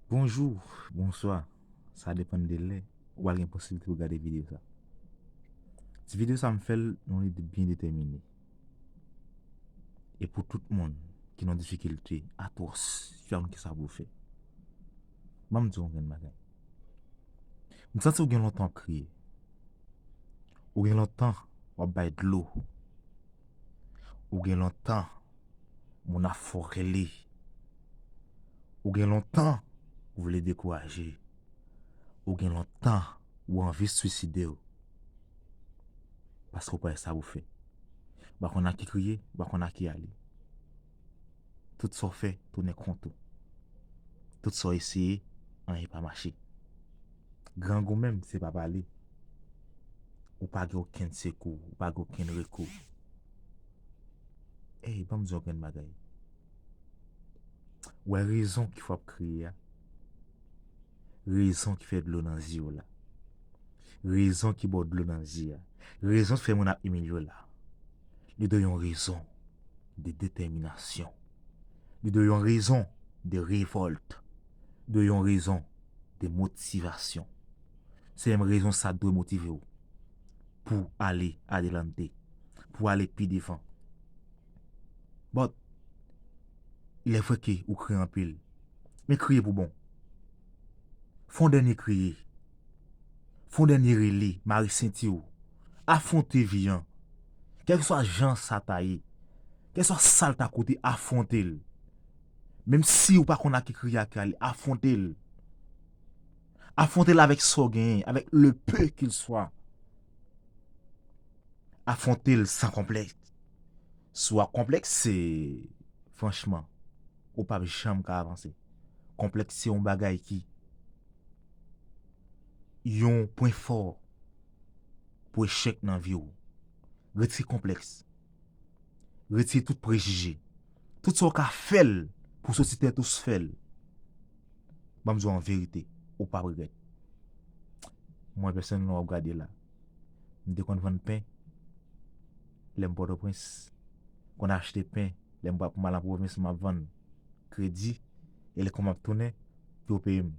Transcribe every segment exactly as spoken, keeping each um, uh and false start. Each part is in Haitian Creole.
Bonjou, bonswa, sa depann de lè ou al gen posiblite pou gade videyo sa. Ti videyo sa m fè l nan yon lide byen detèmine. E pou tout moun ki nan difikilte atwòs, ki pa konn kisa pou fè. Ban m di w yon grenn bagay. M santi w gen lontan w ap kriye. Ou gen lontan w ap bay dlo. Ou gen lontan moun ap fè w rele. Ou gen lontan ou vle dekouraje. Ou gen lontan ou anvi swiside w. Paske ou pa wè sa pou fè. Ou pa konn a ki kriye, ou pa konn a ki ale. Tout sa w fè tounen kont ou. Tout sa w eseye, anyen pa mache. Grangou menm, se pa pale. Ou pa gen okenn sekou, ou pa gen okenn rekou. Ey, ban m di w yon grenn bagay. Ou wè rezon ki fè w ap kriye a? Rezon ki fè dlo nan zye w la. Rezon ki ba w dlo nan zye a. Rezon ki fè moun ap imilye w la. Li dwe yon rezon de detèminasyon. Li dwe yon rezon de revòlt. Li dwe yon rezon de motivasyon. Se menm rezon sa dwe motive w pou ale adelante, pou ale pi devan. But, il est vrai ke ou kriye anpil, men kriye pou bon. Fè yon dènye kriye. Fè yon dènye rele, mare senti w. Afwonte vi an. Kèlkeswa jan sa ta ye, kèlkeswa sa l ta koute, afwonte l. Menm si ou pa konn a ki kriye a ki ale, afwonte l. Afwonte l avèk sa w genyen, avec le peu qu'il soit. Afwonte l san konplèks. Si w ap konplèks, se, franchman, ou p ap janm ka avanse. Konplèks se yon bagay ki yon pwen fò pou echèk nan vi w. Retire konplèks. Retire tout prejije. Tout sa w ka fè l pou soti tèt ou, fè l. Ban m di w an verite, ou p ap regrèt. Mwen, pèsonèlman, w ap gade la. M te konn vann pen lè m Pòtoprens. Konn achte pen lè m pa pou m al an pwovens, m ap vann kredi. E lè kòm ap tounen, pou yo peye m.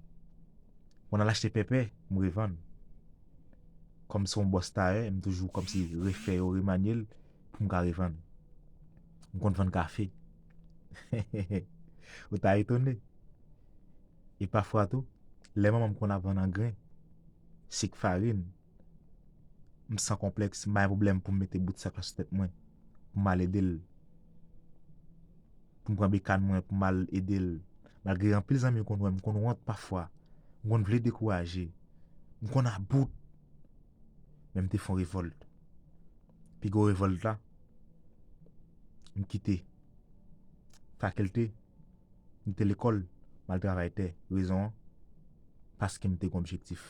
Konn al achte pèpè, m revann. Kòm se yon bòs tayè, m toujou kòmsi refè yo, remanye l pou m ka revann. M konn vann kafe. Ou ta etone. E pafwa tou, lè manman m konn ap vann angren, sik, farin, m san konplèks, m pa gen pwoblèm pou m mete bout sak la sou tèt mwen, pou m al ede l, pou m pran bekàn mwen, pou m al ede l. Malgre anpil zanmi m konn wè m, m konn wont pafwa, m konn vle dekouraje, m konn about, men m te fè yon revòlt. Pi gwo revòlt la, m kite fakilte, m kite lekòl, m al travay tè. Rezon an, paske m te gen objektif.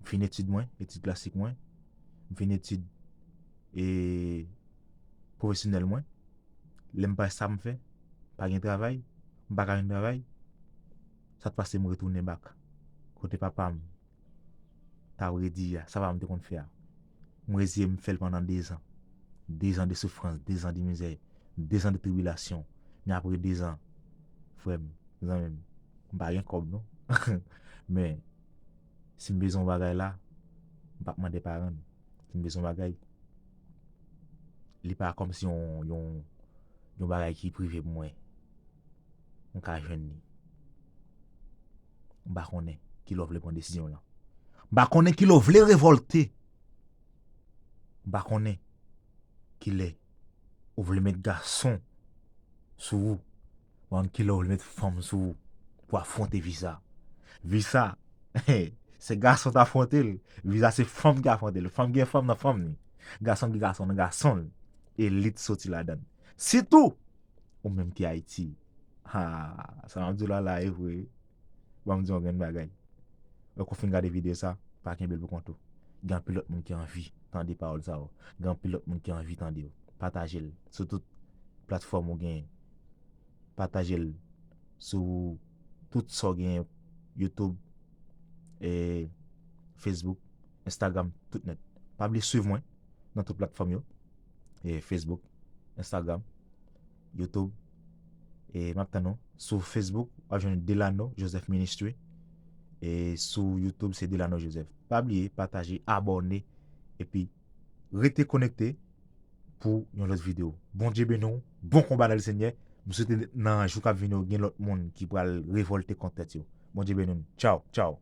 M fin etid mwen, etid klasik mwen, m fin etid e pwofesyonèl mwen. Lè m pa sa m fè, pa gen travay, m pa ka jwenn travay, sa t pase m retounen bak kote papa m t ap redi a, sa papa m te konn fè a. M reziye m fè l pandan dezan. Dezan de soufrans, dezan de mizè, dezan de tribilasyon. Men apre dezan, frè m, zanmi m, m pa gen kòb non. Men, si m bezwen yon bagay la, m p ap mande paran m. Si m bezwen yon bagay, li pa kòmsi yon, yon, yon bagay ki prive pou mwen. M ka jwenn li. M pa konnen kilè w vle pran desizyon lan. M pa konnen kilè w vle revòlte. M pa konnen kilè ou vle met gason sou ou. M pa konn kilè ou vle met fanm sou ou pou afwonte vi sa. Vi sa, se gason t afwonte l. Vi sa se fanm ki afwonte l. Fanm gen fanm nan fanm li. Gason gen gason nan gason l. Elit soti ladan l. Sitou, ou menm ki Ayiti. Ha, sa m ap di w la la e vre. Ban m di w yon grenn bagay. Lè w fin gade videyo sa, pa kenbe l pou kont ou. Gen anpil lòt moun ki anvi tande pawòl sa yo. Gen anpil lòt moun ki anvi tande yo. Pataje l sou tout platfòm ou genyen. Pataje l sou tout sa w genyen, YouTube, e Facebook, Instagram, tout nèt. Pa bliye swiv mwen nan tout platfòm yo. E Facebook, Instagram, YouTube, E m ap tann nou. Sou Facebook, w ap jwenn Delano Joseph Ministry. E sou YouTube, se Delano Joseph. Pa bliye, pataje, abòne, epi rete konekte pou yon lòt videyo. Bondye beni w, bon konba nan Lesenyè. M swete nan jou k ap vini yo, gen lòt moun ki pral revòlte kont tèt yo. Bondye beni w. Tchaw, tchaw.